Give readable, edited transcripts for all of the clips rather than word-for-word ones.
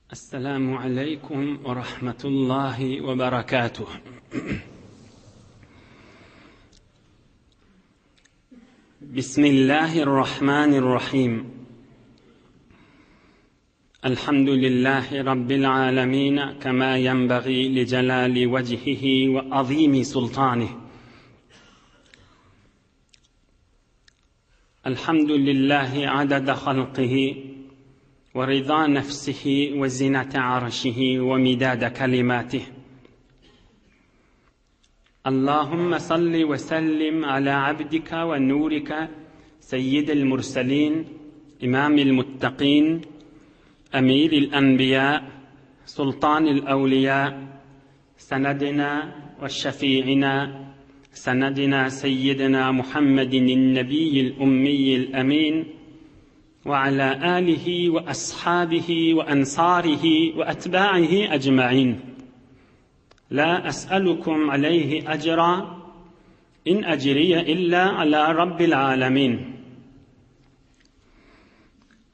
Esselamu aleýkum we rahmetullahi we berekatuh. Bismillahirrahmanirrahim. Elhamdülillahi Rabbil alemin kema yenbagi li celali vecihihi ve azimi sultanih. الحمد لله عدد خلقه ورضا نفسه وزنة عرشه ومداد كلماته اللهم صل وسلم على عبدك ونورك سيد المرسلين إمام المتقين أمير الأنبياء سلطان الأولياء سندنا وشفيعنا سندنا سيدنا محمد النبي الأمي الأمين وعلى آله وأصحابه وأنصاره وأتباعه أجمعين لا أسألكم عليه أجرا إن أجري إلا على رب العالمين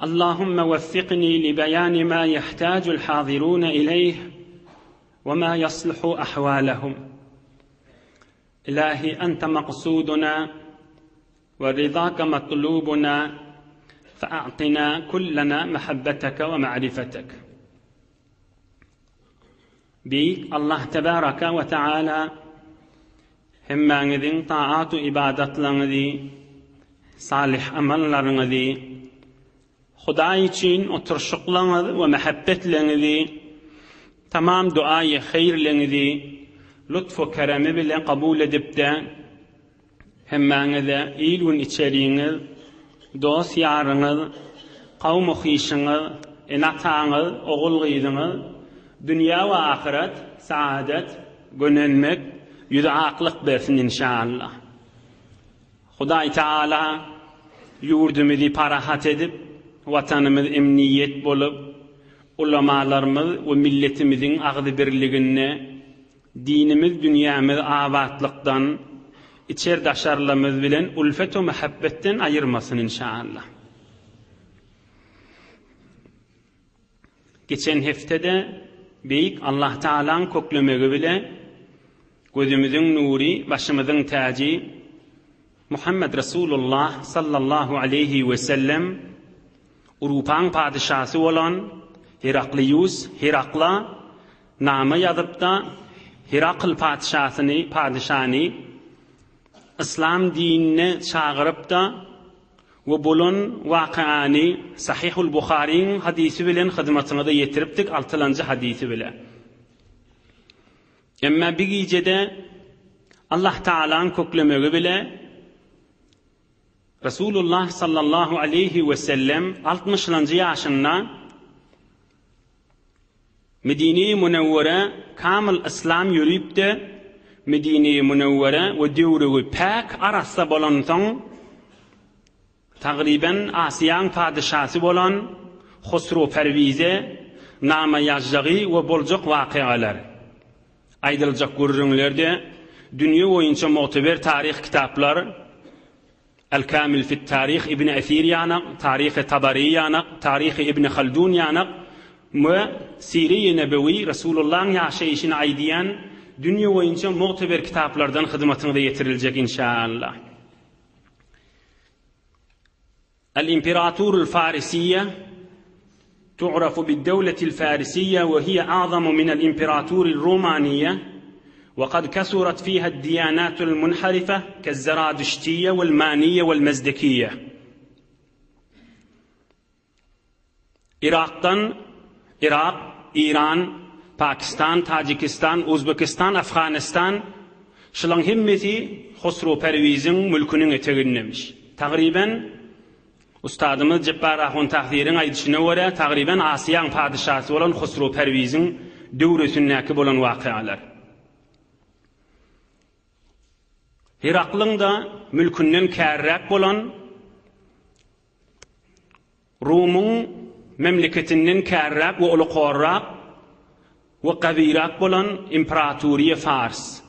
اللهم وفقني لبيان ما يحتاج الحاضرون إليه وما يصلح أحوالهم إلهي أنت مقصودنا ورضاك مطلوبنا فأعطنا كلنا محبتك ومعرفتك Beýik Allah tebaraka we taala hemmäňiziň taat-u ybadatlaryňyzy, salyh amallaryňyzy, Hudaý üçin oturyşyklaryňyz we mähebbetleňizi, tamam duaýy heýrleňizi lutf-u keremi bile kabul edip-de, Hemmäňize il-gün içeriňiz, dost-ýaryňyz, kowum-u-hyşyňyz, ene-ataňyz, ogul-gyzyňyz, dünýä we ahyret, saadet, gönenmek, ýüzi aklyk bersin inşallah. Hudaý Taala ýurdumyzy parahat edip, watanymyz emniýet bolup, ulamalarymyz we milletimiziň agzybirliginde Dinimiz dünýämiz abatlykdan, içer-daşarlamyz bilen ulfet we mähebbetden aýyrmasyn inşaallah. Geçen hepdede Beýik Allah Tagalaň köklemegi bile gözümiziň nury, başymyzyň täji Muhammed Resulullah sallallahu aleýhi we sellem Urupaň padyşasy bolan Herakliýus, Herakla, Nama ýazypda Herakl patyşasyny, padyşany, yslam dinine çagyrypda we bolan wakyany Sahyhul Buharyň hadysy bilen hyzmatyňyza ýetiripdik altylanjy hadysy bile. Emma bir gijede Allah Tagalaň köklemegi bile Resulullah sallallahu aleýhi we sellem altmyşlanjy ýaşynda Medine-i Münewwerä kamyl yslam ýörüpdi, Medine-i Münewwere we döwregi päk arassa bolansoň, tagryben Asyýaň padyşasy bolan Hosrow Perwize nama ýazjagy we boljak wakygalar, aýdyljak gürrüňler-de dünýe boýunça mugteber taryh kitaplar, El-Kamil fit-Tarih Ibn Esir ýanak, Taryhy Tabary ýanak, Taryhy Ibn Haldun ýanak we Sire-i Nebewi, Resulullahyň ýaşaýşyny aýdýan dünýe boýunça mugteber kitaplardan hyzmatyňyza ýetiriljek inşaallah. El-Imperaturul Farisiýe tu'rafu bid-dewletil Farisiýe we hiýe a'zamu minel Imperaturil Romaniýe we kad kasurat fiha ad-diýanatul munharife keż-Zeradüştiýe wel-Maniýe wel-Mezdekiýe. Yrakdan, Yrak, Iran, Pakistan, Tajikistan, Uzbekistan, Afganistan, şulaň hemmesi Hosrow Perwiziň mülküniň etegindemiş. Tagryben, ustadymyz Jepbar ahun Tahsyryň aýdyşyna görä, tagryben Asyýaň padyşasy bolan Hosrow Perwiziň döwresindäki bolan wakalar. Heraklyň-da mülkünden kärräk bolan Rumyň memleketinden kärräk we ulukorrak we gawyrak bolan imperaturiýa Fars.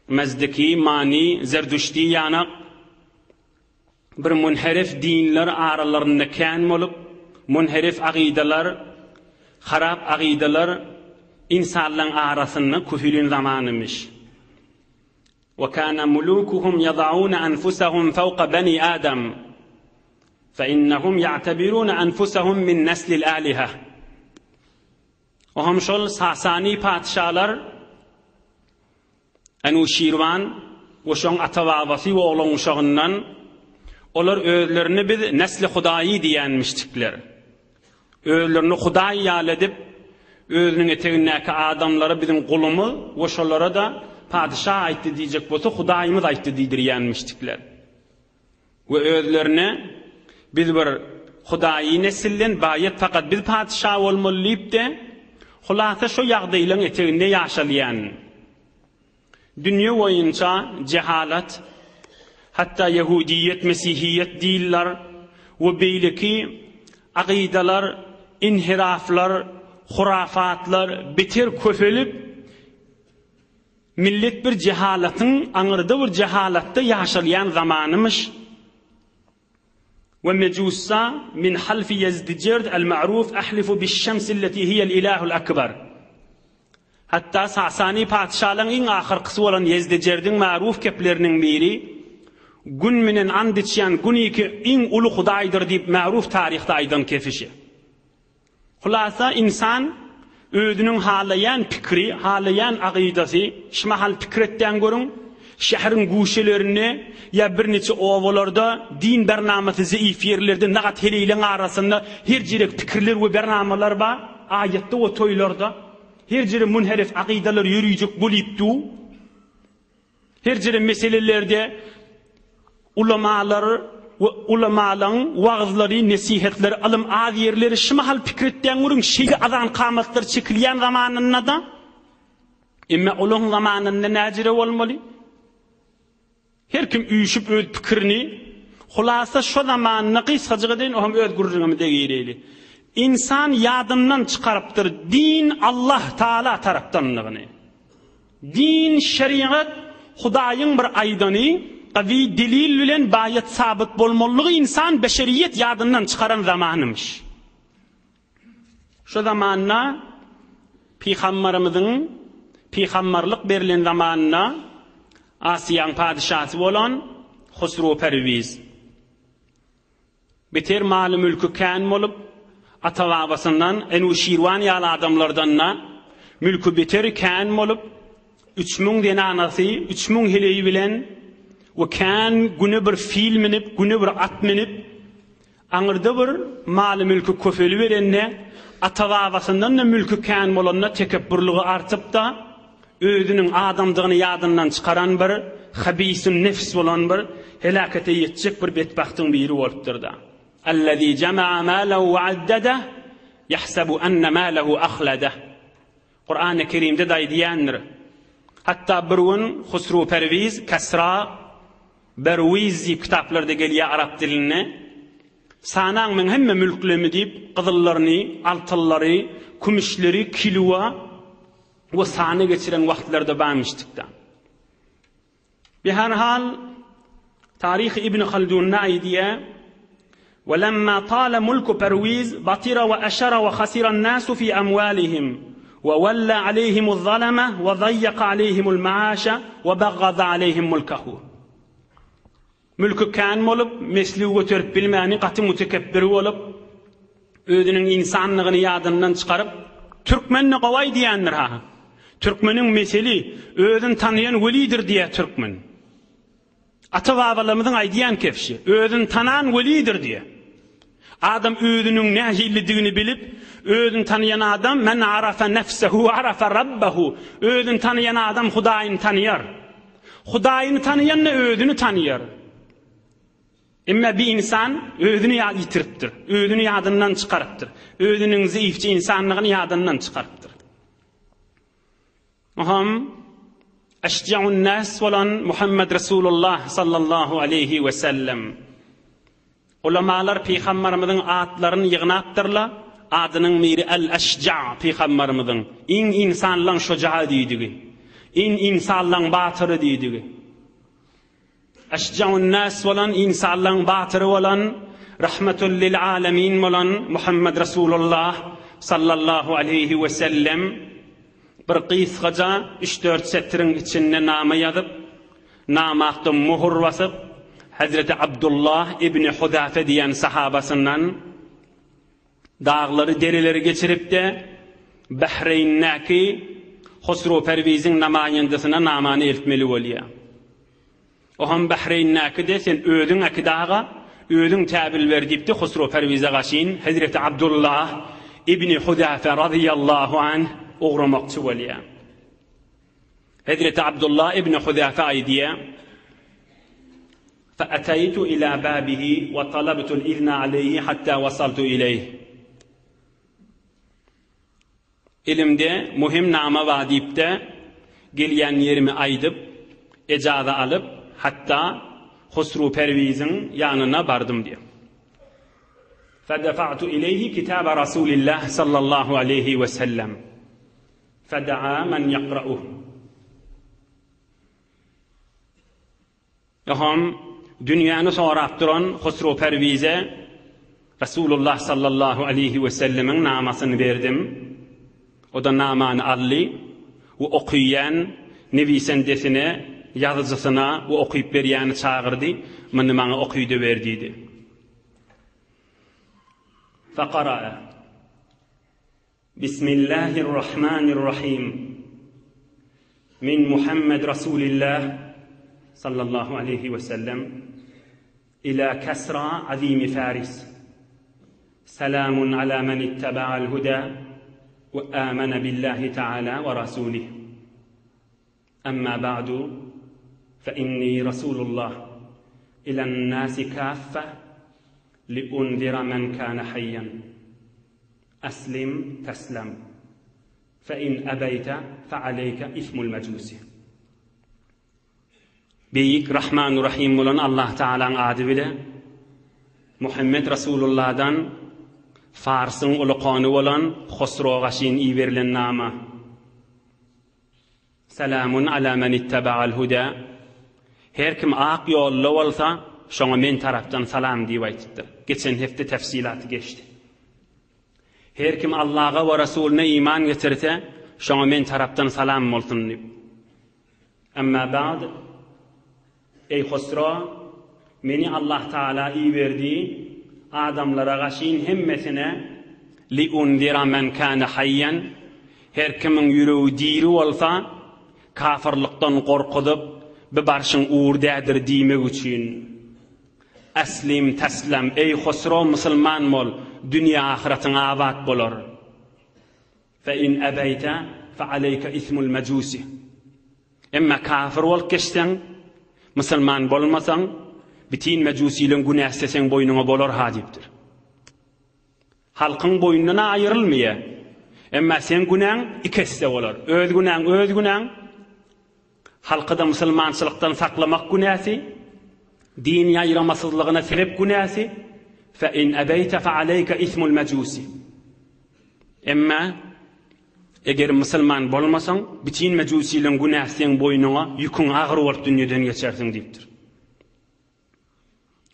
Mezdeki, Mani, Zerdüşti ýanak bir munherif dinler aralarynda kän bolup, munherif agydalar. Harap agydalar ynsanlaň arasynda köpelen zamanymyş. Ve kana mulukuhum yada'una anfusahum fawqa bani Adam. Fe innahum ya'tabiruna anfusahum min neslil aliha. Oňam şol Sasani patyşalar Enuşirwan we şoň ata-babasy we oglan-uşagyndan olar özlerini biz nesli Hudaýy diýenmişdikler. Özlerini Hudaý ýaly edip, özüniň etegindäki adamlara biziň gulumyz we şolara-da patyşa aýtdy diýjek bolsa Hudaýymyz aýtdy diýdirýänmişdikler. We özlerine, Biz bir hudaýy nesilden, baýat fakat biz patyşa bolmaly diýip-de, hulasa şo ýagdaýlaň eteginde ýaşalýan. Dünýe boýunça jehalat, hatda ýehudiýet, mesihiýet dinler we beýleki akydalar, inhiraflar, hurafatlar beter köpelip, Millet bir jehalatyň aňyrda bir jehalatda ýaşalýan zamanymyş. We mejussa min halfi Ýezdijerd el-ma'ruf ahlifu biş-şems allati hiýel ilahul akbar. Hatda Sasani patyşalaryň iň ahyrkysy bolan Ýezdijerdiň ma'ruf kepleriniň biri Gün menen and içýän Gün iki iň uly hudaýdyr diýip ma'ruf taryhda aýdan kefişi. Hulasa ynsan özüniň halaýan pikiri, halaýan agydasy, şu mahal pikir etýän görüň, şäheriň guşelerinde ýa birniçe obalarda din bernamasy zeýif ýerlerde nagat heleýleň arasynda her jirek pikirler we bernamalar bar, aýatda we toýlarda her jere munherif agydalar ýörüjek bolyp du. Her jere meselelerde ulamalar we ulamalaň wagyzlary, nesihatleri, ylym az ýerleri şu mahal pikir etýän görüň şeýle azan kamatlar çekilýän zamanynda-da emme olaň zamanynda näjere bolmaly? Her kim üýşüp öz pikirini hulasa şo zamanynda gysgajyk edeýin oňam öz gürrüňimize gireýli. Ynsan ýadyndan çykarypdyr din Allah Taala tarapdanlygyny. Din, şerigat, Hudaýyň bir aýdany, gawy delil bilen baýat sabyt bolmalygy ynsan beşeriýet ýadyndan çykaran zamanymyş. Şo zamanda Pygambarymyzyň pygambarlyk berlen zamanynda Asiýaň padyşasy bolan Husru Perwiz. Beter maly-mülki kän bolup, ata-babasyndan, Enuşirwan ýaly adamlardan-da mülki beter kän bolup, 3000 zenanasy, 3000 heleýi bilen we kän güne bir fil münüp, güne bir at münüp, aňyrda bir maly-mülki köpeliberende, ata-babasyndan-da mülki kän bolanda tekepburlygy artyp-da, Özüniň adamdygyny ýadyndan çykaran bir habisün nefs bolan bir heläkete ýetjek bir betbagtyň biri bolupdyr-da. Ellezî jema'a mâlehu ve addedeh, yahsebu enne mâlehu ahledeh. Kurany Kerimde-de aýdýandyr. Hatda bir gün Husru Perwiz, Kesra, Berwiz diýip kitaplarda gelýär arap dilinde. Sanaň meň hemme mülklerimi diýip, gyzyllaryny, altynlary, kümüşleri kilowa we sana geçiren wagtlarda barmyşdykda. Biherhal Taryhy Ibn Haldunda aýdýar, Ve lemma tala mulku Perwiz batira ve eşara ve hasiran nasu fi amwalihim ve wella aleyhimuz zalama ve zayyaka aleyhimul maaşa ve baggaza aleyhim mulkahu. Mülki kän bolup, mesligi göterip bilmäni gaty mütekepbir bolup, özüniň ynsanlygyny ýadyndan çykaryp, Türkmen-de gowy aýdýandyr ha. Türkmeniň meseli, özüni tanaýan welidir diýýär türkmen. Ata-babalarymyzyň aýdýan kebşi, özüni tanan welidir diýýär. Adam özüniň nähilidigini bilip, özüni tanaýan adam, men arafa nefsehu arafa rabbahu, özüni tanaýan adam Hudaýyny tanaýar. Hudaýyny tanaýan-da özüni tanaýar. Emma bir insan özüni ýa ýitiripdir, özüni ýadyndan çykarypdyr, özüniň zeýifçe insanlygyny ýadyndan çykarypdyr. Oňam Eşja'un nas bolan Muhammed Resulullah sallallahu aleýhi we sellem. Ulamalar pygambarymyzyň atlaryny ýygnapdyrlar, adynyň biri El-Eşja pygambarymyzyň, iň ynsanlaň şojagy diýdigi, iň ynsanlaň batyry diýdigi. Eşja'un nas bolan, ynsanlaň batyry bolan, Rahmetul lil alemin bolan Muhammed Resulullah. sallallahu aleýhi we sellem bir gysgaja üç-dört setiriň içinde nama ýazyp, namakda möhür basyp, Hezreti Abdullah ibni Huzafe diýen sahabasyndan daglary, dereleri geçirip-de, Bahreýndäki Hosrow Perwiziň namaýendasyna namany eltmeli bolýar. Oham Bahreýndäki-de sen özüň äkit aga, özüň täbil ber diýipdi Husrow Perwize gaşyn Hezreti Abdullah ibni Huzafe razyýallahu anh ugramakçy bolýar. Hezreti Abdullah ibni Huzafe aýdýar, Fe'eteytu ila babihi we talabtul izne aleyhi hatta wasaltu ileyh. Elimde möhüm nama bar diýip-de, gelýän ýerimi aýdyp, ejaza alyp, hatda Husru Perwiziň ýanyna bardym diýýär. Fedefa'tu ileýhi kitaba Rasulillah sallallahu aleýhi we sellem. Feda'a men ýakra'uh. Oňam dünýäni sorap duran Husrow Perwize Resulullah sallallahu aleýhi wesellemiň namasyny berdim. O-da namany aldy we okyýan newisendesine, ýazyjysyna we okyp berýäni çagyrdy, Muny maňa okyda ber diýdi. Faqara'a. Bismillahirrahmanirrahim. Min Muhammed Rasulillah sallallahu aleyhi ve sellem ila Kasra azimi Faris. Selamun ala men ittaba'al huda ve amene billahi teala ve rasulih. Amma ba'du fe inni Rasulullah ilen nasi kaffe li unzira men kana hayyan. Eslim teslem fe in ebeýte fe aleýke ismul mejusi. Beýik Rahmanu Rahim bolan Allah Tagalaň ady bile Muhammet Rasulullahdan Farsyň ulukany bolan Hosrogaşyn iberilen nama. Selamun ala men ittebaal huda. Her kim ak ýolda bolsa, şoňa men tarapdan salam diýip aýtypdyr. Geçen hepde tefsilaty geçdi. Her kim Allaha we Resulyna iman getirse, şoňa men tarapdan salam bolsun diýip. Emma ba'd, Eý Hosro, meni Allah Tagala iberdi, adamlara gaşyn hemmesine, Liunzira men kana hayyan, her kimiň ýüregi diri bolsa, kafyrlykdan gorkuzyp, bi barşyň ugur dädir diýmek üçin. Eslim teslem, eý Hosro musulman bol, dünýe-ahyratyň abat bolar. Fe in ebeýte fe aleýke ismul mejusi. Emma kafir bolup geçseň, musulman bolmasaň, bitin mejusileň günäsi seň boýnuňa bolar ha diýipdir. Halkyň boýnundan-a aýrylmaýar. Emma seň günäň iki esse bolar. Öz günäň öz günäň, Halky-da musulmançylykdan saklamak günäsi, din ýaýramasyzlygyna sebep günäsi, Fe in ebeýte fe aleýke ismul mejusi. Emma eger musulman bolmasaň, bütin mejusileň günäsi seň boýnuňa, ýüküň agyr bolup dünýeden geçersiň diýipdir.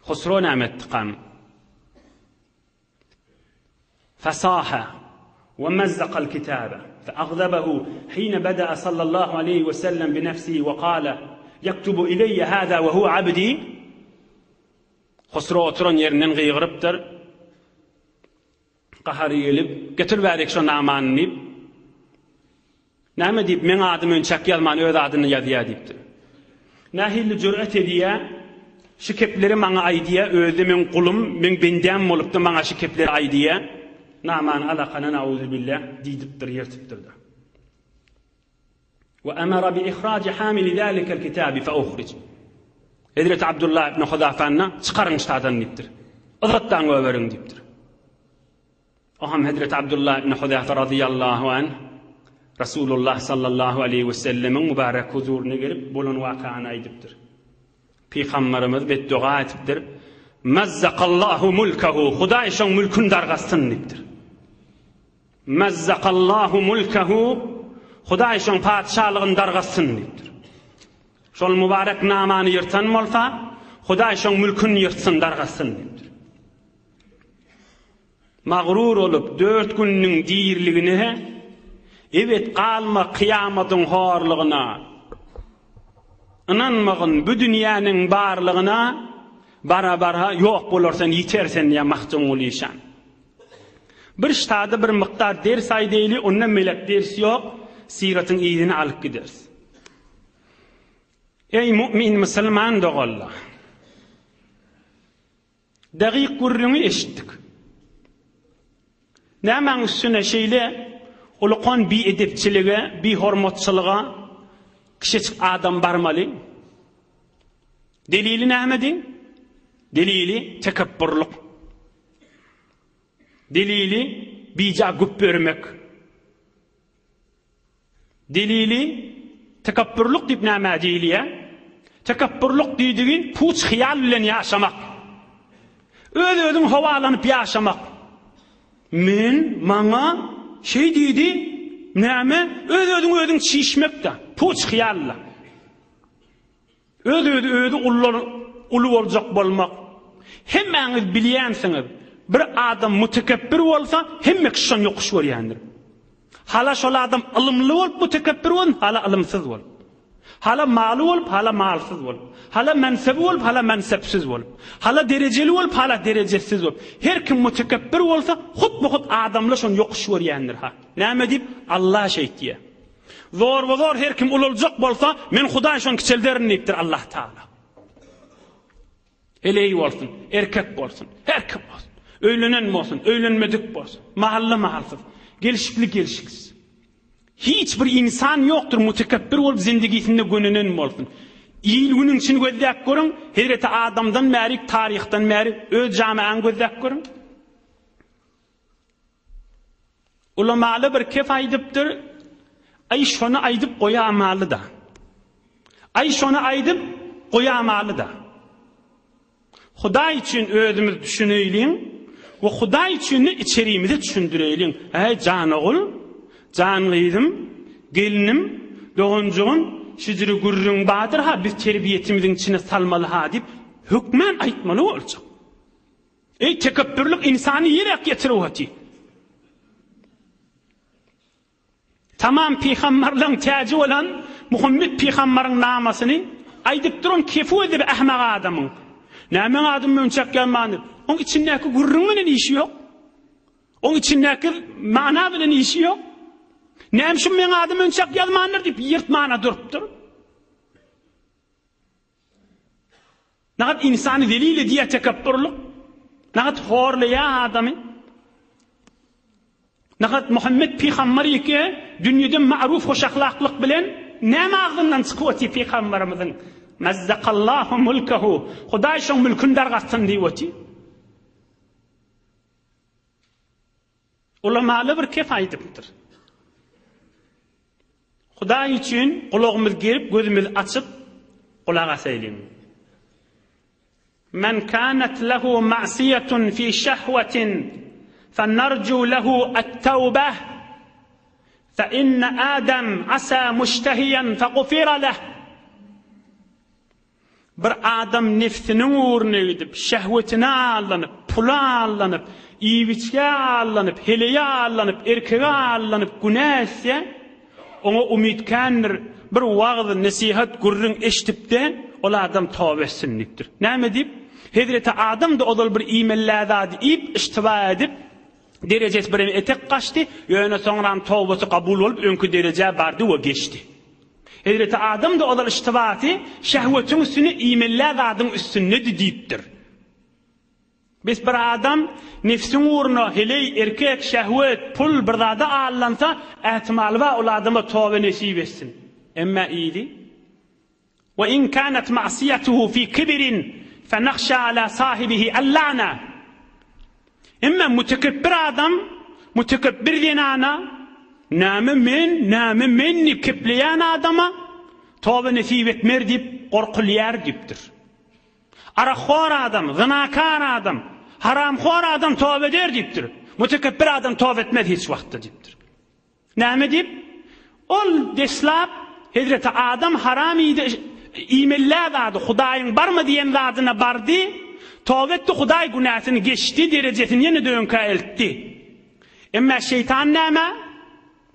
Husro näme etdikam? Fesaha we mezzakal kitabe feagzabehu hine beda'a sallallahu aleýhi we sellem bi nefsihi we kale, Ýektubu ileýe hâzâ we huwe abdî? Husro oturan ýerinden gygyrypdyr. Gahary gelip, Getir bärik şo namany diýip. Näme diýip, meň adymy önçäk ýazman öz adyny ýazýar diýipdir. Nähili jüret edýär, şu kepleri maňa aýdýar, özi-de meň gulum, meň bendäm bolupdy, maňa şu kepleri aýdýar. Namany alakana nauzubilla diýdipdir, ýyrtypdyr-da. We emara bi ihraji hamili zalikel kitabi fe uhrij. Hezreti Abdullah ibn Huzafany çykaryň ştadan diýipdir. Yzatdan göberiň diýipdir. O hem Hezreti Abdullah ibn Huzafa razyýallahu anh Resulullah sallallahu aleýhi we sellemiň mübarek huzuryna gelip bolan wakany aýdypdyr. Pygamberimiz beddoga etipdir. Mazzakallahu mulkahu, Hudaý şoň mülküni dargatsyn diýipdir. Mazzakallahu mulkahu, Hudaý şoň patyşalygyny dargatsyn diýipdir. Şol mübarek namany ýyrtan bolsa, Hudaý şoň mülküni ýyrtsyn, dargatsyn diýipdir. Magrur bolup dört gününiň diriligine, ebet galma kyýamatyň horlugyna. Ynanmagyn bu dünýäniň barlygyna, bara-bara ýok bolar sen, ýiter sen diýýär Magtymguly işan. Bir ştada bir mukdar ders aýdaýly, ondan melek ders ýok, syratyň yzyny alyp gideris. Eý mu'min musulman doganlar! Dagyk gürrüňi eşitdik. Nämäň üstüne şeýle ulukan biedepçilige, bihormatçylyga kişeçik adam barmaly? Delili nämedi? Delili tekepburlyk. Delili bija güpbermek. Delili, Tekepbürlik diýip nämä diýilýär? Tekepbürlik diýdigi puç hyýal bilen ýaşamak. Öz-özüň howalanyp ýaşamak. Men, maňa, şeý diýdi, näme, öz-özüňi özüň çişmek-dä, puç hyýal-la. Öz-özi özi ullar uly boljak bolmak. Hemmäňiz bilýänsiňiz, bir adam mutekepbir bolsa, hemme kişi şony ýokuş görýändir. Hala şol adam ylymly bolup mutekepbir bolsun, hala ylymsyz bolup. Hala maly bolup, hala malsyz bolup. Hala mensebi bolup, hala mensepsiz bolup. Hala derejeli bolup, hala derejesiz bolup. Her kim mutekepbir bolsa, hutma-hut adamlar şony ýokuş görýändir ha. Näme diýip? Allah şeýtýär. Zorba-zor her kim ulaljak bolsa, men Hudaý şony kiçelderin diýipdir Allah Tagala. Heleý bolsun, erkek bolsun, her kim bolsun. Öýlenen bolsun, öýlenmedik bolsun, mahally mahalsyz, gelşikli gelşiksiz. Hiç bir insan ýokdur mutekepbir bolup zindigisinde gönenen bolsun. Il günüň içini gözläp görüň, Hezreti Adamdan bäri, taryhdan bäri öz jamaňy gözläp görüň. Ulamaly bir kef aýdypdyr, Aý şony aýdyp goýamaly-da. Aý şony aýdyp goýamaly-da. Hudaý üçin özümiz düşüneýliň we Hudaý üçin-de içerimize düşündireýliň. Äý jan ogul, jan gyzym, gelnim, doganjygym, şijiri gürrüň bardyr-ha biz terbiýetimiziň içine salmaly-ha diýip hökmän aýtmaly boljak. Eý tekepbürlik ynsany ýeräk ýetirip oty. Tamam pygambarlaň täji bolan Muhammet pygambaryň namasyny aýdyp duran kefi özi bir ahmak adamyň. Nämäň adyny mönçek ýazman diýip. Oň içindäki gürrüň bilen işi ýok. Oň içindäki mana bilen işi ýok. Näme üçin meň adymy mönçek ýazmandyr diýip ýyrtmana durupdyr. Nagat ynsany zelil edýär tekepburlyk. Nagat horlaýar adamy. Nagat Muhammet pygamber ýeke dünýede ma'ruf hoş ahlaklyk bilen näme agzyndan çykyp otyr pygamberimiziň? Mazzakallahu mulkahu. Hudaý şoň mülküni dargatsyn diýip otyr. Ulamaly bir kef aýdypdyr. Hudaý üçin gulagymyz gerip, gözümizi açyp gulak asaýlyň. Men kanat lehu ma'siyetun fi şehwetin fenarju lehu et-tewbeh fe inne Adem asa muştehiyen fegufira leh. Bir adam nebsiniň ugruna gidip, şehwetine aldanyp, pula aldanyp, iýip-içgä aldanyp, heleýe aldanyp, erkege aldanyp günä etse, oňa umyt kändir, bir wagyz, nesihat, gürrüň eşidip-de, ol adam toba etsin diýipdir. Näme diýip? Hezreti Adam-da ozal bir iýmeli zady iýip, iştiba edip, derejesi birem etek gaçdy, ýöne soňram tobasy kabul bolup, öňki derejä bardy we geçdi. Hezreti Adam-da ozal iştibasy şehwetiň üstüne iýmeli zadyň üstündedi diýipdir. Bes bir adam nefsiň ugruna heleý, erkek, şehwet, pul bir zada aldansa, ähtimaly bar ol adama toba nesip etsin. Emma yzy Ve in kanat ma'siyetuhu fi kibrin fenahşa ala sahibihi el-la'na. Emma mütekebbir adam, mütekebbir zenana, näme men, näme men diýip kepleýän adama toba nesip etmer diýip gorkulýar diýipdir. Arakhor adam, zynakar adam, haramhor adam toba eder diýipdir. Mütekebbir adam toba etmez hiç wagtda diýipdir. Näme diýip? Ol deslap Hezreti Adam haram iýdi, iýmeli zady, Hudaýyň barma diýen zadyna bardy. Toba etdi, Hudaý günäsini geçdi, derejesini ýene-de öňkä eltdi. Emma şeýtan näme?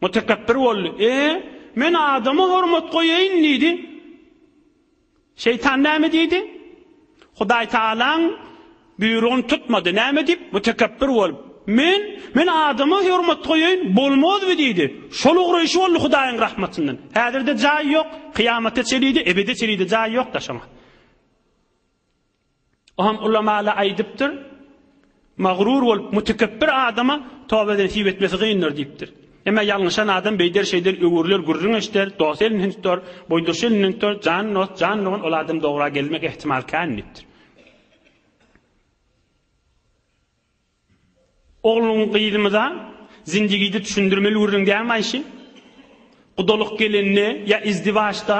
Mutekepbir boldy. E, men adama hormat goýaýyn diýdi. Şeýtan näme diýdi? Hudaý Tagalaň buýrugyny tutmady. Näme diýip? Mütekepbir bolup, Men, men adama hormat goýaýyn, bolmazmy diýdi. Şol ugraýşy boldy Hudaýyň rahmatyndan. Häzir-de jaý ýok, kyýamata çenli-de, ebede çenli-de jaý ýok-da şoňa. Oňam ulamalar aýdypdyr, Magrur bolup, mütekepbir adama toba nesip etmesi kyndyr diýipdir. Emma ýalňyşan adam beýder-şeýder öwrüler, gürrüň eşder, dost elinden tutar, boýdaşy elinden tutar, jan dost, jan dogan, ol adam dogra gelmek ähtimal kän diýipdir. Ogluň gyzymyza zindigide düşündirmeli gürrüň dälmi Aýşi? Gudalyk gelende ýa izdiwaçda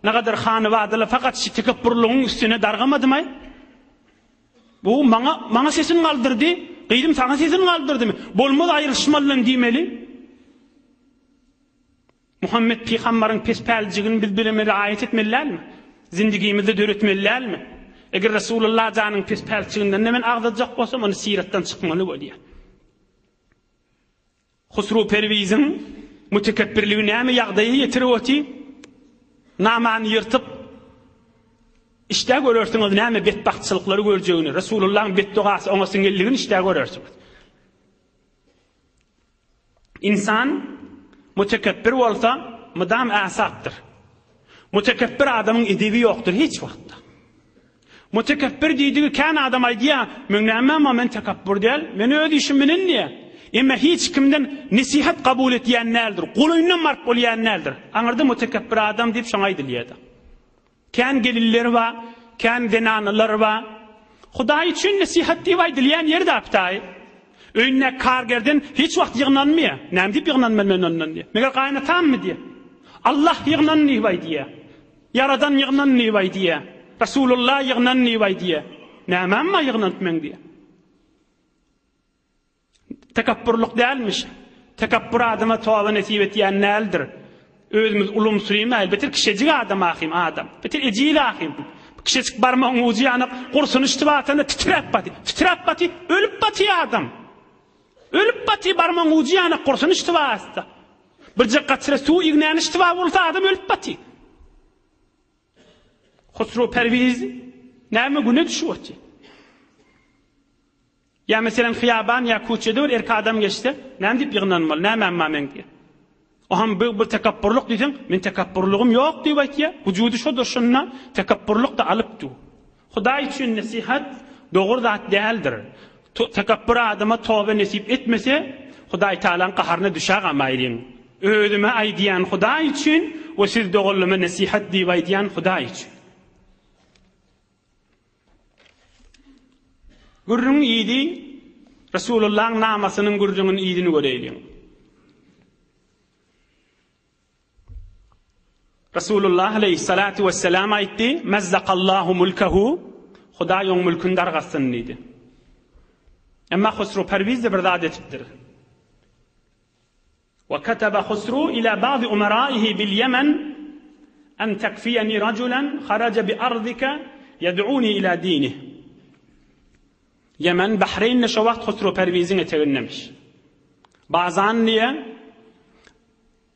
nagadar hanybadalar fakat şi tekepburlygyň üstüne dargamadymaý? Bu maňa maňa sesini galdyrdy, gyzym saňa sesini galdyrdymy? Bolmaz aýrylyşmalyň diýmeli. Muhammet pygambaryň pespäljigini biz bireme raýat etmeli dälmi? Zindigimizde döretmeli dälmi? Eger Resulullah janyň pespälçiginden-de men agzajak bolsam, onda syratdan çykmaly bolýar. Husru Perwiziň mütekepbirligi näme ýagdaýa ýetirip oty? Namany ýyrtyp, işdä görersiňiz näme betbagtçylyklary görjegini, Resulullahyň betdogasy oňa siňenligini işdä görersiňiz. Ynsan mütekepbir bolsa, mydam äsapdyr. Mütekepbir adamyň edebi ýokdur hiç wagtda. Mütekepbir diýdigi kän adam aýdýar, meň nämem bar, men tekepbür däl, men öz işim bilen diýýär. Emma hiç kimden nesihat kabul etýän däldir, golaýyndan baryp bolýan däldir. Aňyrda mütekepbir adam diýip şoňa aýdylýar-da. Kän gelinler bar, kän zenanalar bar. Hudaý üçin nesihat diýip aýdylýan ýeri dapdaý. Öýündäki kargerden hiç wagt ýygnanmaýar. Näme diýip ýygnanmaly men ondan diýýär. Meger gaýynatammy diýýär. Allah ýygnan diýip aýdýar. Ýaradan ýygnan diýip aýdýar. Resulullah ýygnan diýip aýdýar. Nämäm bar ýygnanyp meň diýýär. Tekepburlyk dälmiş. Tekepbur adama toba nesip etýän däldir. Özümiz ulumsyrymaýly, beter kişejik adam ahym adam. Beter ejiz ahym. Kişejik barmagyň ujy ýanak gursuny şitip atanda titräp baty. Titräp baty, ölüp baty adam. Ölüp baty barmagyň ujy ýanak gursuny şitip atsa. Birje gaçyra suw ignäni şitip bolsa adam ölüp baty. Husru Perwiz näme güne düşüp otyr? Ýa meselem hyýaban ýa kuçede bir erkek adam geçse, näme diýip ýygnanmaly, nämäm bar meň diýýär. Oham bu bir tekepburlyk diýseň, men tekepburlygym ýok diýip aýtýar. Wujudy şo durşunda tekepburlyk-da alyp dur. Hudaý üçin nesihat dogry zat däldir. Tekepbur adama toba nesip etmese, Hudaý Tagalaň gaharyna düşägamaýlyň. Özüme aýdýan Hudaý üçin we siz doganlaryma nesihat diýip aýdýan Hudaý üçin. Gürrüň yzy Resulullahyň namasynyň gürrüňiniň yzyny göreýliň. Resulullah aleyhissalatu vesselam aýtdy, Mezzakallahu mulkehu, Hudaý oň mülküni dargatsyn diýdi. Emma Husru Perwiz de bir zat etipdir. Ve ketebe Husru ila ba'd umeraihi bil Yemen en tekfiyeni rajulen haraja bi ardike yed'uni ila dinih. Yemen, Bahreýnde şo wagt Husru Perwiziň etegindemiş. Bazan diýe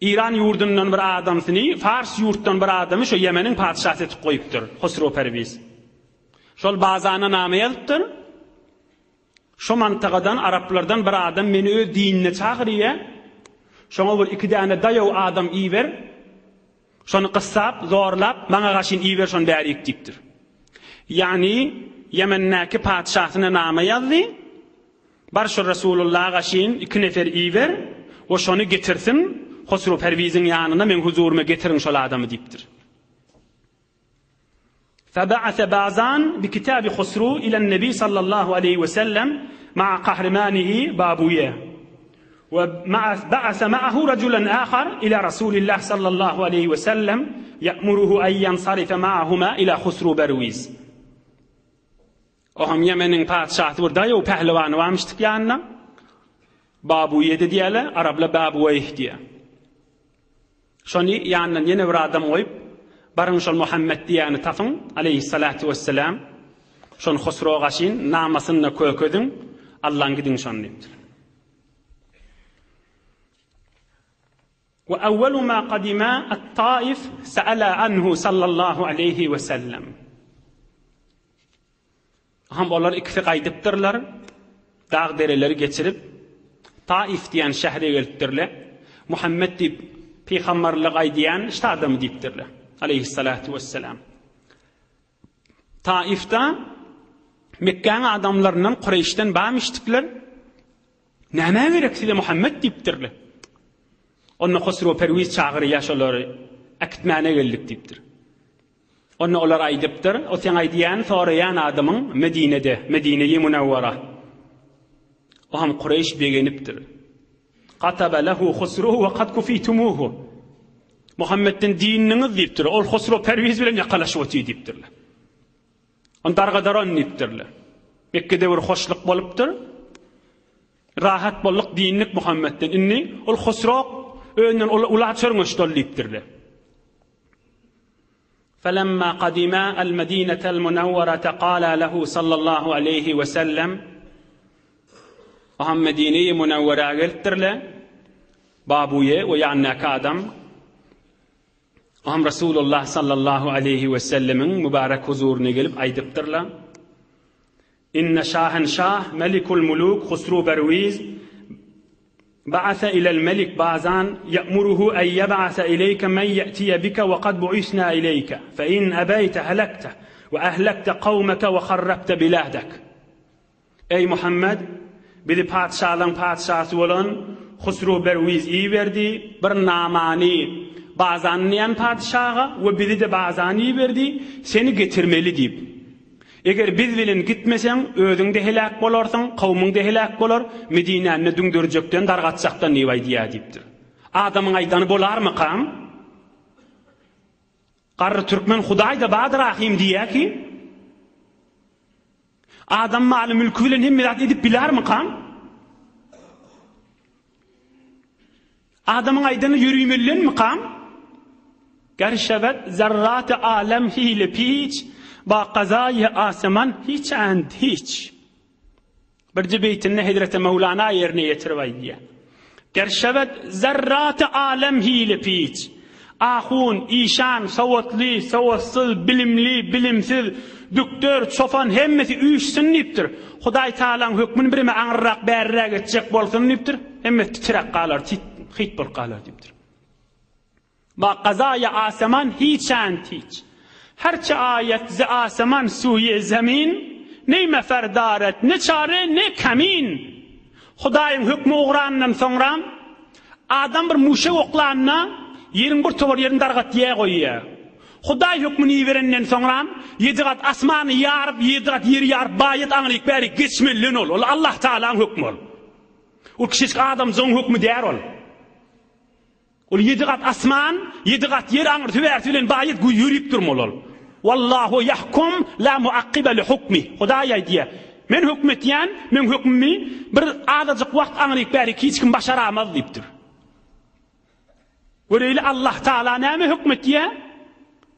İran ýurdundan bir adamsyny, Fars ýurtdan bir adamy şo Ýemeniň patyşasy etip goýupdyr Husru Perwiz. Şol Bazana name ýazypdyr. Şo mantagadan, araplardan bir adam meni öz dinine çagyrýa. Şoňa bir iki däne daýaw adam iber. Şony gyssap, zorlap, maňa gaşyn iber şony bärik diýipdir. Ýagny Ýemendäki patyşasyna name ýazdy. Bar şo Resulullaha gaşyn iki nefer iber we şony getirsin, Hosrow Perwiziň ýanyna meň huzuryma getiriň şol adamy diýipdir. Feba'ase Bazan bi kitabi Husru ilen Nebi sallallahu aleýhi we sellem ma'a kahrimanihi Babuýe we ba'ase ma'ahu rajulan ahar ila Rasulillah sallallahu aleýhi we sellem ýa'muruhu en ýansarife ma'ahuma ila Husru Berwiz. Oňam Ýemeniň patyşasy bir daýaw pählewany barmyşdyk ýanynda. Babuýe-de diýýärler, araplar Babuweýh diýýär. Şony ýanyndan ýene bir adam goýup, Baryň şol Muhammet diýýäni tapyň, aleýhissalatu wessalam. Şony Hosrow gaşyn namasyny-da kökeziň, allaň gidiň şony diýipdir. We awwalu ma qadima at-Taif sa'ala anhu sallallahu aleýhi we sellem. Ham olar ikisi gaýdypdyrlar, dag-dereleri geçirip, Taif diýen şähre gelipdirler. Muhammet diýip pygamberlik aýdýan şta adamy diýipdirler. Aleýhissalatu wesselam. Taifda Mekgäň adamlaryndan Kureýşden barmyşdyklar. Nämä gerek size Muhammet diýipdirler. Onda Hosrow Perwiz çagyrýar şolary, äkitmäne geldik diýipdir. Onda olar aýdypdyr, o seň aýdýan, soraýan adamyň Medinede, Medine-i Munawwara. O ham Kureýş begenipdir. Kataba lehu Husruhu we kad kufitumuhu. Muhammetden diniňiz diýipdir. Ol Husru Perwiz bilen ýakalaşyp otyr diýipdirler. On dargadaran diýipdirler. Mekgede bir hoşluk bolupdyr. Rahat bolduk, dindik Muhammetden. Indi ol Husru özünden ula çörňeşdi ol diýipdirler. Felemma kadima el-Medinetel Munawwarata kala lehu sallallahu aleýhi we sellem Oham Medine-i Munawwara gelipdirler. Babuýe we ýanyndaky adam Oham Rasulullah sallallahu aleýhi we sellemiň mübarek huzuryna gelip aýdypdyrlar. Inne şahenşah melikul muluk Husru Berwiz ba'ase ilel melik Bazan ye'muruhu en yeb'ase ileyke men ye'tiye bike ve kad bu'isna ileyke fe in ebeyte helekte ve ehlekte kavmeke ve harrabte biladek. Eý Muhammed! Bizi patyşalaryň patyşasy bolan Husru Berwiz iberdi, bir namany Bazan diýen patyşaga we bizi-de Bazan iberdi, seni getirmeli diýip. Eger biz bilen gitmeseň, özüň-de heläk bolarsyň, kowmuň-da heläk bolar, Medinäni-de düňderjekden, dargatjakdan diýip aýdýar diýipdir. Adamyň aýdany bolarmykam? Garry türkmen Hudaý-da bardyr ahym diýýär ki, adam maly-mülki bilen hemme zat edip bilermikam? Adamyň aýdany ýörimellenmikam? Ger şebet zerraty alem hile piç, ba kazaýy aseman hiç and hiç. Birji beýtinde Hezreti Möwlana ýerine ýetirip aýdýar. Ger şebet zerraty alem hile piç. Ahun, işan, sowatly, sowatsyz, bilimli, bilimsiz, dükder, çopan hemmesi üýşsün diýipdir. Hudaý Tagalaň hökmüni bireme aňyrrak, bäriräk etjek bolsun diýipdir. Hemmesi titräp galar, hyt bolup galar diýipdir. Ba gazaýa aseman hiçänd hiç. Herçe aýat ze aseman suýe zemin, ne mefer daret, ne çare, ne kemin. Hudaýyň hökmi ugranyndan soňra, adam bir muşek oklanda, ýeriň bir towar ýerini dargatýar goýýar. Hudaý hökmüni iberenden soňra, ýedi gat asmany ýaryp, ýedi gat ýeri ýaryp, baýat aňryk bärik geçmelilen ol. Ol Allah Tagalaň hökmi ol. Ol kiçijik adamjygyň hökmi däl ol. Ol ýedi gat asman, ýedi gat ýer aňyrsy bärsi bilen baýat güý ýörüp durmaly ol. Wallahu ýahkum la muakkibe li hukmih. Hudaý aýdýar, Men höküm etýän, meň hökmümi bir azajyk wagt aňryk bärik hiç kim başaramaz diýipdir. Göreýli Allah Taala näme höküm etýär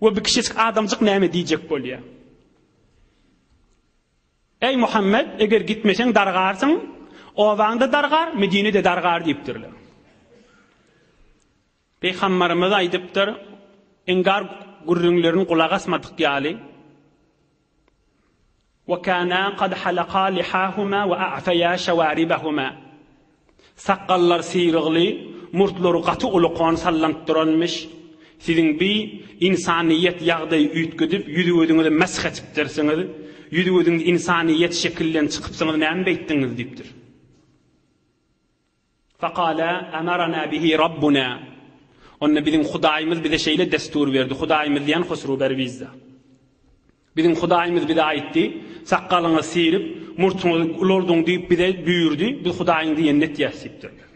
we bir kiçijik adamjyk näme diýjek bolýar. Eý, Muhammet, eger gitmeseň dargarsyň, obaň-da dargar, Medine-de dargar diýipdirler. Pygamberimiz aýdypdyr, Iňkar gürrüňlerini gulak asmadyk ýaly, Wa kana kad halaka lihahuma wa a'faya şawaribahuma. Sakgallary syrygly, murtlary gaty ulukan sallanyp duranmyş. Siziň bi ynsanyýet ýagdaýy üýtgedip, ýüzi-gözüňizi mesh etipdirsiňiz. Ýüzi-gözüňiz ynsanyýet şekilden çykypsyňyz, näme beýtdiňiz? diýipdir. Fekala, Emarana bihi Rabbuna. Onda biziň Hudaýymyz bize şeýle destur berdi, Hudaýymyz diýen Husru Berwizde. Biziň Hudaýymyz bize aýtdy, Sakgalyňyzy syryp, murtuňyzy ulaldyň diýip bize buýurdy, biz Hudaýyň diýenini etýäs diýipdirler.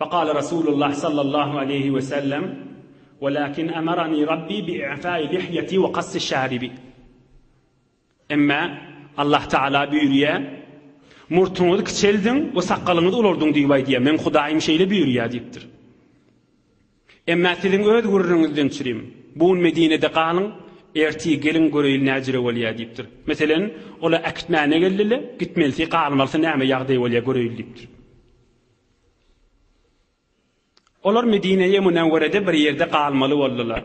Fekale Rasulullah sallallahu aleýhi we sellem, Welakin emarani Rabbi bi i'fai lihyeti we kassi şaribi. Emma Allah Tagala buýurýar, Murtuňyzy kiçeldiň we sakgalyňyzy ulaldyň diýip aýdýar, Meň Hudaýym şeýle buýurýar diýipdir. Emma siziň öz gürrüňiňizden çürim, bu gün Medinede galyň, Ertir geliň göreýli näjüre bolýar diýipdir. Meselen, ola äkitmäne geldile, gitmelisi, galmalysy näme ýagdaý bolýar göreýli diýipdir. Olar Medine-i Münewwerede bir ýerde galmaly boldular.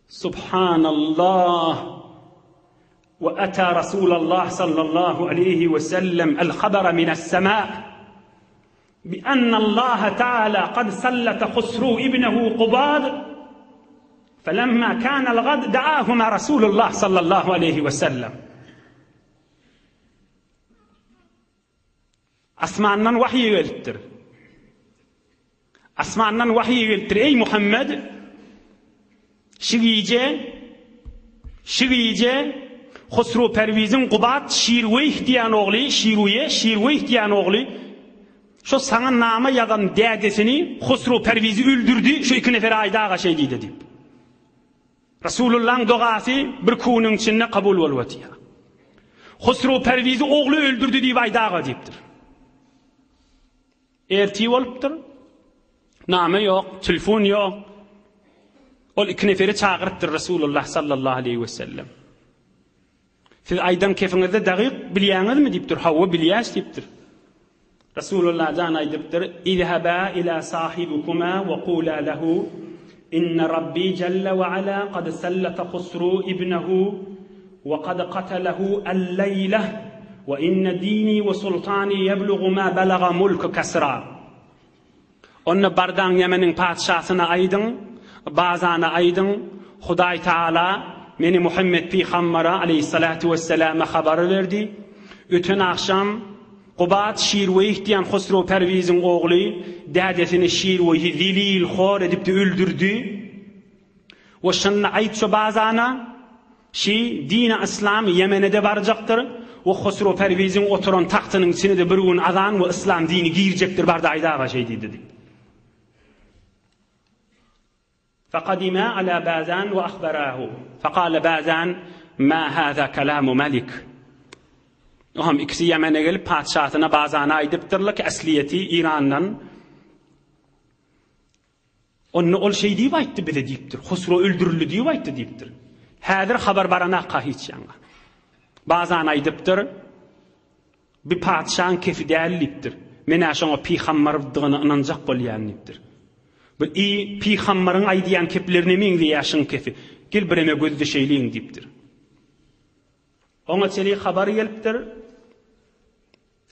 Subhanallah! We ata Rasulallah sallallahu aleýhi we sellem el-habara minas-sema bi annallaha taala kad sallata Husru ibnehu Kubad felemma kanal gad da'ahuma Rasulullah sallallahu aleýhi we sellem. Asmandan wahyý gelipdir. Asmandan wahyý gelipdir, Eý Muhammed! Şu gije, şu gije Husru Perwiziň Gubat Şirweýh diýen ogly, Şiruýe, Şirweýh diýen ogly şo saňa nama ýazan dädesini Husru Perwizi öldürdi, şu iki nefere aýda aga şeý diýdi diýip. Resulullahyň dogasy bir kunyň içinde kabul bolup otyr. Husru Perwizi ogly öldürdi diýip aýdaga diýipdir. Ertir bolupdyr. Name ýok, telefon ýok. Ol iki neferi çagyrypdyr Resulullah sallallahu aleyhi we sellem. Siz aýdan kefiňizde dagyk bilýäňizmi diýipdir. Hawa bilýäs diýipdir. Resulullah jan aýdypdyr, Izhaba ila sahibikuma we kula lehu inna Rabbi jalla we ala kad sallata Husru ibnehu we kad katalahu al-leýle we inna dini we sultani ýeblugu ma balaga mulku Kasra. Onda bardaň Ýemeniň patyşasyna aýdyň, Bazana aýdyň, Hudaý Tagala meni Muhammet pygambara aleýhissalatu wesselama habar berdi. Öten agşam Gubat Şirweýh diýen Husrow Perwiziň ogly dädesini Şirweýhi zelil hor edipdi öldürdi. We şonda aýt şo Bazana, Şi dini yslam Ýemene-de barjakdyr we Hosrow Perwiziň oturan tagtynyň içine-de bir gün azan we yslam dini girjekdir barda aýdaga şeý diýdi diýip. Faqadima ala Bazan we ahbarahu. Faqala Bazan ma haza kalamu malik. Oham ikisi Ýemene gelip patyşasyna Bazana aýdypdyrlar ki asliýeti Irandan. Onda ol şeý diýip aýtdy bize diýipdir. Husro öldürildi diýip aýtdy diýipdir. Häzir habar baranakka hiç ýaňa. Bazan aýdypdyr, Bi patyşaň kefi däl diýipdir. Men-ä şoňa pygambardygyna ynanjak bolýan diýipdir. Bu i pygambaryň aýdýan keplerine meňzeýär şyň kefi. Gel bireme göz düşeýliň diýipdir. Oňa çenli habar gelipdir.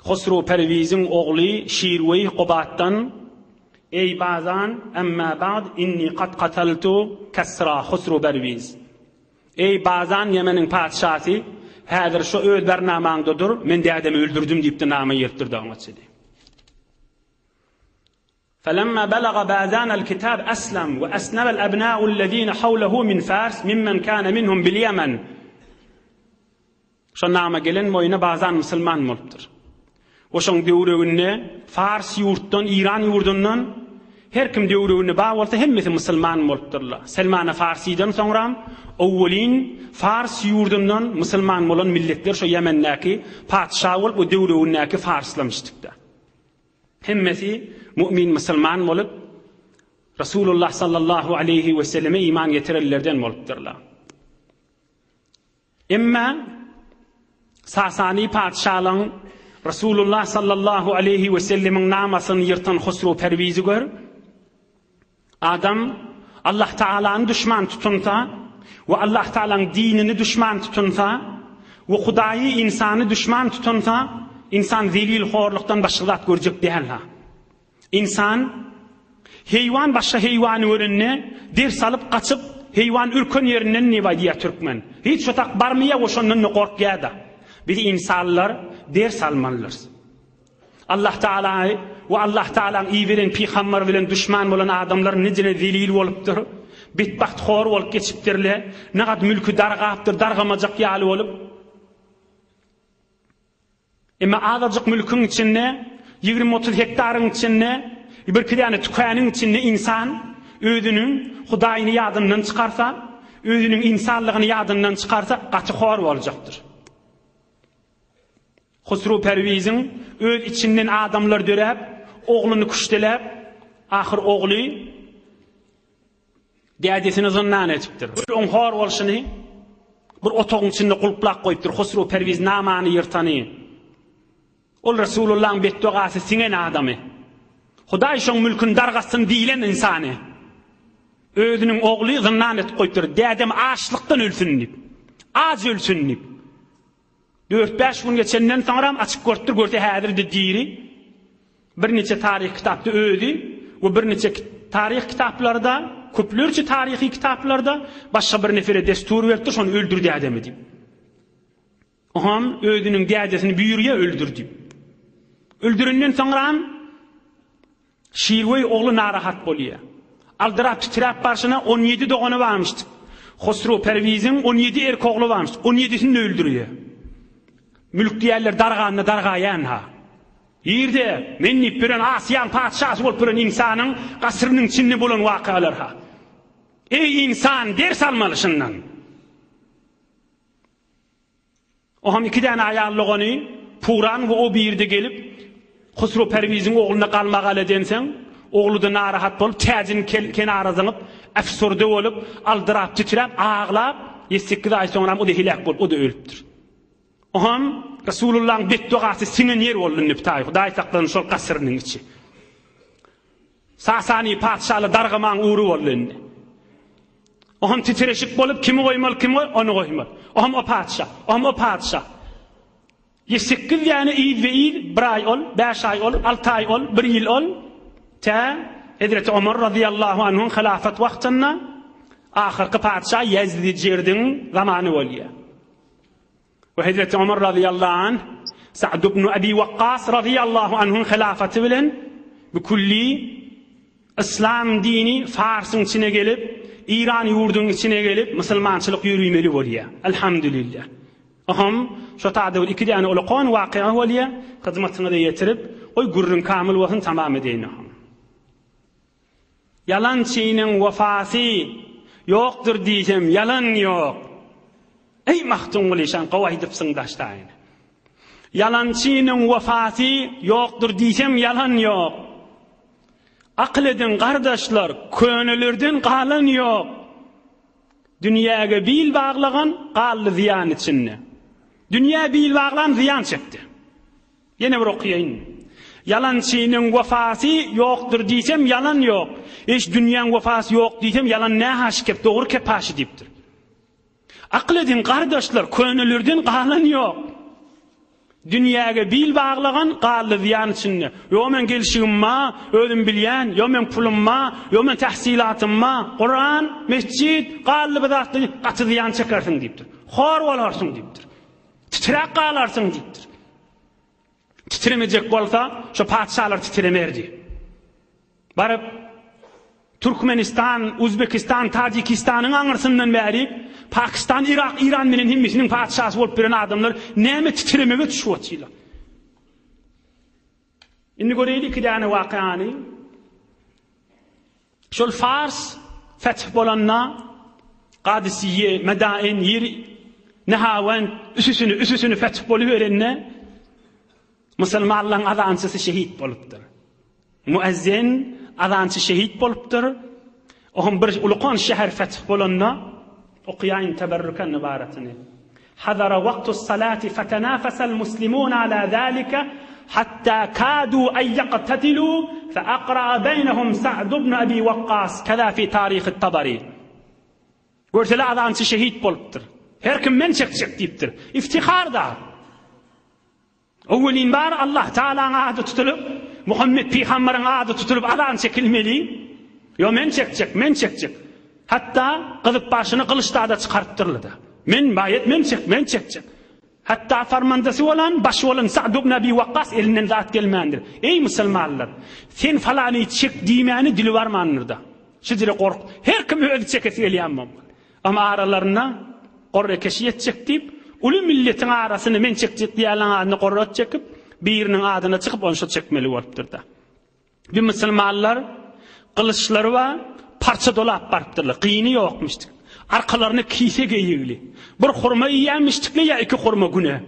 Husrow Perwiziň ogly Şirweýh Gubatdan, Eý Bazan, emma ba'd, inni kad kataltu Kasra Husrow Perwiz. Eý Bazan, Ýemeniň patyşasy, häzir şo öz barnamaňda dur, men dädemi öldürdim diýipdi, nama gelipdir-de oňa çenli. Felemma belaga Bazan el-kitab eslam we esnemel ebna'ullezine hawlehu min Fars mimmen kana minhum bil-Yemen. Şo nama gelen boýuna Bazan musulman bolupdyr. We şoň döwreginde Fars ýurtdan, Iran ýurdundan her kim döwreginde bar bolsa hemmesi musulman bolupdyrlar. Selmana Farsydan soňram owwelin Fars ýurdundan musulman bolan milletler şo Ýemendäki patyşa bolup we döwregindäki farslamyşdykda. Hemmesi mu'min musulman bolup Rasulullah sallallahu aleýhi we selleme iman getirenlerden bolupdyrlar. Emma Sasany patyşalygyň Rasulullah sallallahu aleýhi we sellemiň namasyny ýyrtan Husrow Perwizi gör. Adam Allah Tagalany duşman tutunsa we Allah Tagalaň dinini duşman tutunsa we Hudaýy ynsany duşman tutunsa, ynsan zelil horlukdan başga zat görjek däl-ha. Ynsan heýwan başga heýwany görende ders alyp gaçyp, heýwan ürken ýerinden diýip aýdýar türkmen. Hiç şo tak barmaýar we şondan-da gorkýar-da. Biz ynsanlar ders almalydyrys. Allah Taala we Allah Taalaň iberen pygambary bilen duşman bolan adamlar nijene zelil bolupdyr, betbagt hor bolup geçipdirler, nagat mülki dargapdyr, dargamajak ýaly bolup. Emma azajyk mülküň içinde, 20-30 hektaryň içinde, birki däne tükeniň içinde insan özüniň Hudaýyny ýadyndan çykarsa, özüniň insanlygyny ýadyndan çykarsa, gaty hor boljakdyr. Husrow Perwiziň öz içinden adamlar döräp, ogluny küşteläp, ahyr ogly. Dädesini zyndan edipdir. Bir oň hor bolşuny bir otagyň içinde gulplap goýupdyr. Husru Perwiz namany ýyrtany. Ol Resulullahyň betdogasy siňen adamy. Hudaý şoň mülküni dargatsyn diýlen ynsany. Özüniň ogly zyndan edip goýupdyr. Dädem açlykdan ölsün diýip. Aç ölsün diýip. Dört-bäş gün geçenden soňram açyp görüpdir, görse häzir-de diri. Birniçe taryhy kitapda özi we birniçe taryh kitaplarda, köplerçe taryhy kitaplarda başga bir nefere destur beripdir, şony öldür dädemi diýip. Oňam özüniň dädesini buýurýar öldür diýip. Öldürenden soňram Şirweý ogly narahat bolýar. Aldyrap titräp barşyna on ýedi dogany barmyşdyk. Hosrow Perwiziň on ýedi erk ogly barmyşdyk. On ýedisini-de öldürýär. Mülk diýerler darganda dargaýan-ha. Ýerde men diýip ýören Asyýaň patyşasy bolup ýören ynsanyň gasrynyň içinde bolan wakalar-ha. Eý ynsan ders almaly şundan. Oňam iki däne aýal dogany Puran we Obirde gelip, Husrow Perwiziň ogluna galmagal edensoň, ogly-da narahat bolup, täjini kenara zyňyp, äfsurde bolup, aldyrap, titräp, aglap, ýedi-sekiz aý soňram o-da heläk bolup, o-da ölüpdir. Oňam Resulullahyň betdogasy siňen ýer boldy indi bitaý, Hudaý saklasyn şol gasyrynyň içi. Sasany patyşaly dargamaň ugry boldy indi. Oňam titreşik bolup, kimi goýmaly, kimi goý, ony goýmaly. Oňam o patyşa, oňam o patyşa. Ýe-sekiz ýany yzbe-yz, bir aý ol, bäş aý ol, alty aý ol, bir ýyl ol, tä Hezreti Omar razyýallahu anhuň hylafat wagtynda ahyrky patyşa Ýezdijerdiň zamany bolýar. We Hezreti Omar razyýallahu anh, Sa'd ibn Abi Wakkas razyýallahu anhuň hylafaty bilen bu külli yslam dini Farsyň içine gelip, Iran ýurdunyň içine gelip, musulmançylyk ýörümeli bolýar. Elhamdülillah. Oham şo taýda bir iki däne ulakan wakyga bolýar, hyzmatyňyza ýetirip, goý gürrüň kamyl bolsun tamam edeýin oham. Ýalançynyň wefasy ýokdur diýsem ýalan ýok. Eý Magtymguly şan gowy aýdypsyň daşdaýyny. Ýalançynyň wefasy ýokdur diýsem ýalan ýok. Akyl ediň gardaşlar könelerden galan ýok. Dünýäge bil baglagan galdy zyýan içinde. Dünýä bil baglan zyýan çekdi. Ýene bir okaýaýyn. Ýalançynyň wefasy ýokdur diýsem ýalan ýok. Eş dünýäň wefasy ýok diýsem ýalan nähaşy kep dogry kepaşy diýipdir. Akyl ediň gardaşlar könelerden galan ýok. Dünýäge bil baglagan galdy zyýan içinde. Ýo meň gelşigim ma, özüm bilýän, ýo meň pulum ma, ýo meň tahsylatym ma, Kuran, mesjit, galdy bu zatdan gaty zyýan çekersiň diýipdir. Hor bolarsyň diýipdir. Titräp galarsyň diýipdir. Titremejek bolsa, şo patyşalar titremerdi. Baryp, Türkmenistan, Uzbekistan, Tajikistanyň aňyrsyndan bäri Pakistan, Irak, Iran bilen hemmesiniň patyşasy bolup ýören adamlar näme titremege düşüp otyrlar. Indi göreýli iki däne wakany. Şol Fars feth bolanda Kadisiýe, Medain, ýer Nehawend üsüsini, üsüsini feth boluberende musulmanlaryň azançysy şehit bolupdyr. Muezzin azançy şehit bolupdyr. Oňam bir ulukan şäher feth bolanda okaýaýyn teberrüken ybaratyny. Hadara wagtus salati fetenafasal muslimun ala zalika hatta kadu en ýaktatilu fe akra'a beýnehum Sa'd ibn Abi Wakkas keza fi taryhy Tabari. Görsele azançy şehit bolupdyr. Her kim men çekjek diýipdir. Iftihar da. Öwelin bar Allah Taalaň ady tutulyp, Muhammet pygamberiň ady tutulyp azan çekilmeli. Ýo men çekjek, men çekjek. Hatda gyzyp başyny gylyçda-da çykarypdyrlar-da. Men baýet men çek, men çekjek. Hatda farmandasy bolan, başy bolan Sa'd ibn Abi Wakkas elinden zat gelmändir. Eý musulmanlar, sen falany çek diýmäni dili barmandyr-da. Şujere gork. Her kim özi çekesi gelýän bolmaly. Amma aralarynda gorra keşi ýetjek diýip, uly milletiň arasyny men çekjek diýýänleň adyna gorra çekip, biriniň adyna çykyp ony şo çekmeli bolupdyr-da. Bir musulmanlar gylyçlary bar, parça dolap barypdyrlar. Gyny ýokmuşdyk. Arkalaryna kise geýigli. Bir hurma iýýänmişdikle ýa iki hurma güne.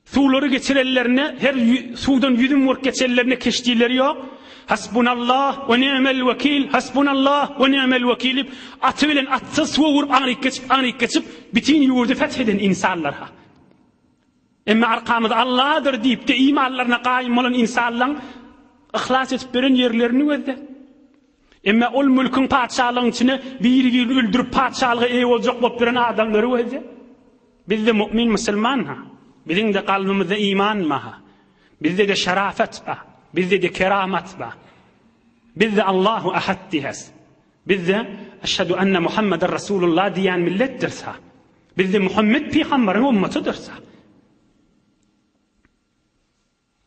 Suwlary geçirenlerinde, her suwdan ýüzüm urup geçenlerinde keşdileri ýok. Hasbunallah we ni'mel wekil, hasbunallah we ni'mel wekil diýip, aty bilen atsyz suwa urup aňryk geçip, aňryk geçip, bitin ýurdy feth eden ynsanlar-ha. Emma arkamyz Alladyr diýip-de imanlaryna gaýym bolan ynsanlaň yhlas edip beren ýerlerini gözle. Emma ol mülküň patyşalygyň içine biri-birini öldürip patyşalyga eýe boljak bolup duran adamlary gözle. Biz-de mu'min musulman-ha. Biziň-de kalbymyzda iman bar-ha. Bizde-de şerafet bar. Bizde-de keramat bar. Biz-de Allahu ahad diýäs. Biz-de Eşhedü enne Muhammeden Rasulullah diýýän milletdiris-ha. Biz-de Muhammet pygamberiň ummatydyrys-ha.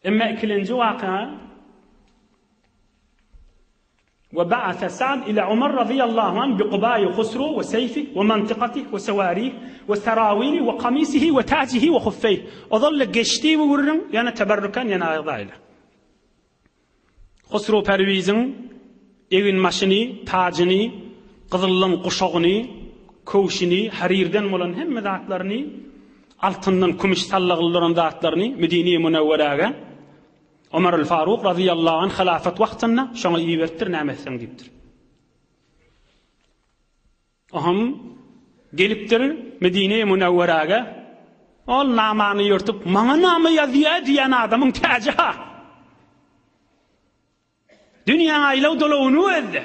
Emma ikilenji waka We ba'atha Sa'd ila Umar radiyallahu anh bi kubayi Husru we seýfih we mantykatih we sewarih we serawili we kamisihi we tajihi we huffeýh. Ozal-da geçdi bu gürrüň, ýöne teberrukan ýene agzaýly. Husru Perwiziň eginbaşyny, tajyny, gyzyldan guşagyny, köwşüni, harirden bolan hemme zatlaryny, altyndan kümüş sallagly duran zatlaryny Medine-i Münewweräge Omarul Faruk razyýallahu anh hylafat wagtynda şoňa iberipdir, näme etseň diýipdir. Oham gelipdir Medine-i Münewweräge, ol namany ýyrtyp, maňa nama ýazýa diýen adamyň täji-ha. Dünýäň aýlaw-dolawyny gözle.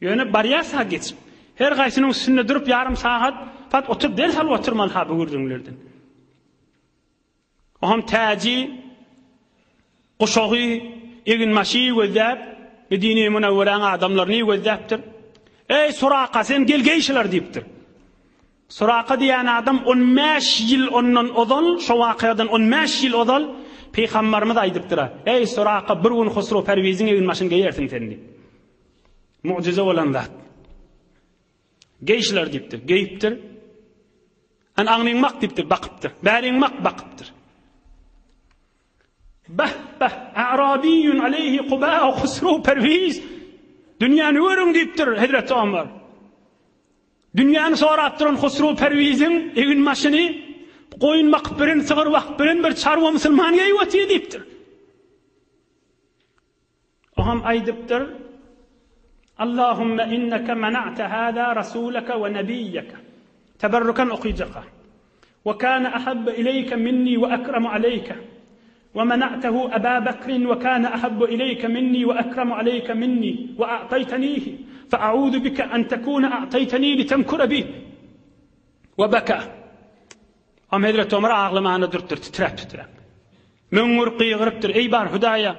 Ýöne barýas-ha geçip. Her gaýsynyň üstünde durup ýarym sagat pat oturyp ders alyp oturmaly-ha bu gürrüňlerden. Oňam täji, guşagy, eginbaşy gözläp, Medine-i Münewweräň adamlaryny gözläpdir. Eý, Suraka, sen gel geý şular diýipdir. Suraka diýen adam on bäş ýyl ondan ozal, şo wakadan on bäş ýyl ozal Pygambarymyz aýdypdyr, Eý, Suraka, bir gün Husrow Perwiziň eginbaşyny geýersiň sen diýip. Mugjyza bolan zat. Geý şular diýipdir. Geýipdir. Hany agnyň bak diýipdir, bakypdyr. Bäriň bak, bakypdyr. Bah, bah, a'rabiyyun aleyhi kuba'u Husrow Perwiz. Dünýäni görüň diýipdir Hezreti Omar. Dünýäni sorap duran Husrow Perwiziň eginbaşyny goýun bakyp bilen, sygyr bakyp bilen bir çarwa musulman geýip otyr diýipdir. Oňam aýdypdyr, Allahümme inneke mena'te hâzâ rasûleke we nebiýýeke. Teberrukan okyjaka. We kâne ahabbe ileýke minni we ekremu aleýke. We mena'tehu Ebâ Bekrin we kâne ahabbe ileýke minni we ekremu aleýke minni we a'taýtenihi fe a'ûzu bike en tekûne a'taýteni litemkure bi. We beka. Am Hezreti Omar aglamana durupdyr, titräp-titräp. Möňňürip gygyrypdyr, Eý bar Hudaýa!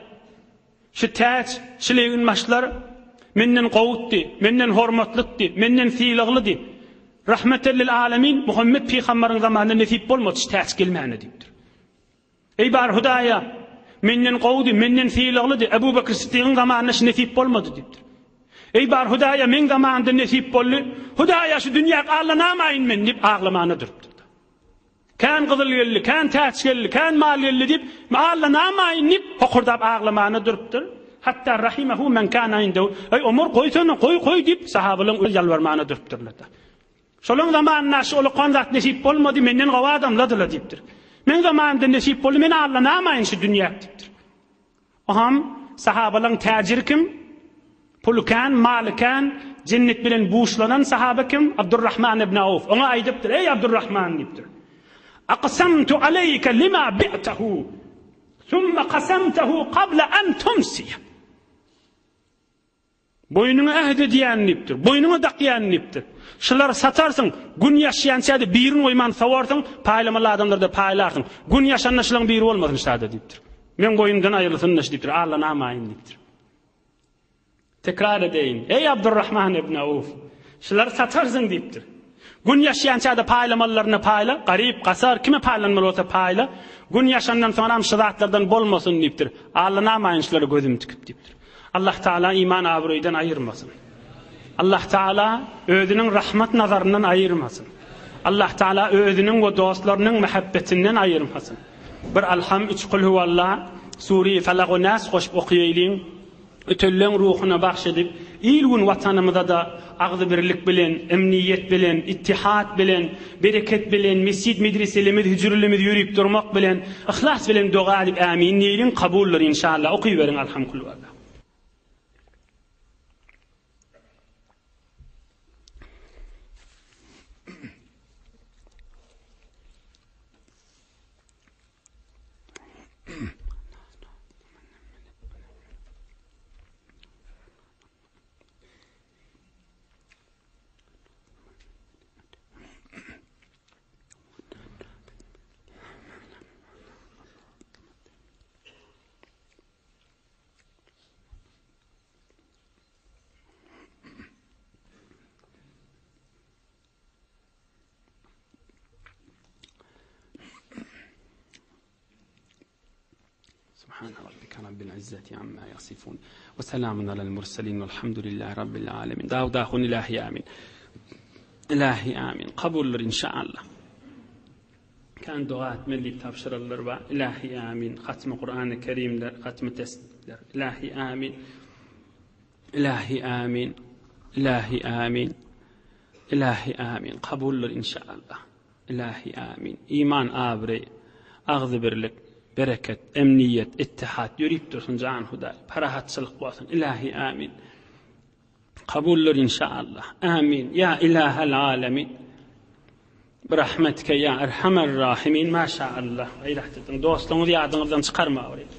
Şu täç, şu leginbaşlar menden gowutdy, menden hormatlytdy, menden sylaglydy. Rahmeten lil alemin Muhammet pygambaryň zamanynda nesip bolmady şu täç gelmäne diýipdir. Eý bar Hudaýa! Menden gowudy, menden sylaglydy, Ebu Bekr Siddigiň zamanynda şu nesip bolmady diýipdir. Eý bar Hudaýa, meň zamanymda nesip boldy. Hudaýa şu dünýä allanamaýyn men diýip aglamana durupdyr. Kän gyzyl geldi, kän täç geldi, kän mal geldi diýip, allanamaýyn diýip hokurdap aglamana durupdyr. Hatda rahimahu men kana indehu. Eý Omar goýsana, goý, goý diýip sahabalaryň ýalbarmana durupdyrlar. Şolaň zamanynda şu ulakan zat nesip bolmady, menden gowy adamladylar diýipdir. Meň zamanymda nesip boldy, men allanamaýyn şu dünýä diýipdir. Oham sahabalaň täjiri kim? Puly kän, maly kän, jennet bilen buşlanan sahaba kim? Abdurrahman ibn Awf. Oňa aýdypdyr, Eý Abdurrahman diýipdir. Aqsamtu aleýke lima bi'tehu, summa qasamtehu qabla an tumsiya. Boýnuňa äht edýän diýipdir. Boýnuňa dakýan diýipdir. Şulary satarsyň, gün ýaşýança-da birini goýman sowarsyň, paýlamaly adamlarda paýlarsyň. Gün ýaşanda şularyň biri bolmasyn şada diýipdir. Meň boýnumdan aýrylsyn-da şu diýipdir. Alla namaýyn diýipdir. Tekrar edeýin. Eý Abdurrahman ibn Awf, şulary satarsyň diýipdir. Gün ýaşýança-da paýlamalylaryna paýla, garyp, gasar, kime paýlanmaly bolsa paýla. Gün ýaşandan soňram şu zatlardan bolmasyn diýipdir. Alla namaýyn şulara gözüm tikip diýipdir. Allah Taala iman abraýdan aýyrmasyn. Allah Taala özüniň rahmat nazaryndan aýyrmasyn. Allah Taala özüniň we dostlarynyň mähebbetinden aýyrmasyn. Bir Alham, üç Kul huwalla, Sure-i Felak we Nas goşup okaýaýlyň. Ötenleň ruhuna bagş edip. Il-gün Watanymyza-da agzybirlik bilen, emniýet bilen, ittihat bilen, bereket bilen, mesjit-medreselerimiz, hüjrelerimiz ýörüp durmak bilen, yhlas bilen doga edip ämin diýeliň, kabuldyr inşallah. Okyberiň Alhamkulwallah. Subhana rabbika rabbil izzati amma yasifun. Ve selamun alel murselin velhamdülillahi rabbil alemin. Dav dahun ilahi amin. Ilahi amin. Kabuldur inşallah. Kan dua etmeli diýip tabşyrarlar bar. Ilahi amin. Hatmy Kur'an-ı Kerimler, hatmy tesbihler. Ilahi amin. Ilahi amin. Ilahi amin. Ilahi amin. Kabuldur inşallah. Ilahi amin. Iman abraý, agzybirlik, bereket, emniýet, ittihat ýörüp dursun jan Hudaý. Parahatçylyk bolsun. Ilahi amin. Kabuldyr inşallah. Amin. Ya ilahel alemin. Birahmetike ya erhamer rahimin. Maşallah. Gaýrat ediň. Dostlugyňyzy ýadyňyzdan çykarmaweriň.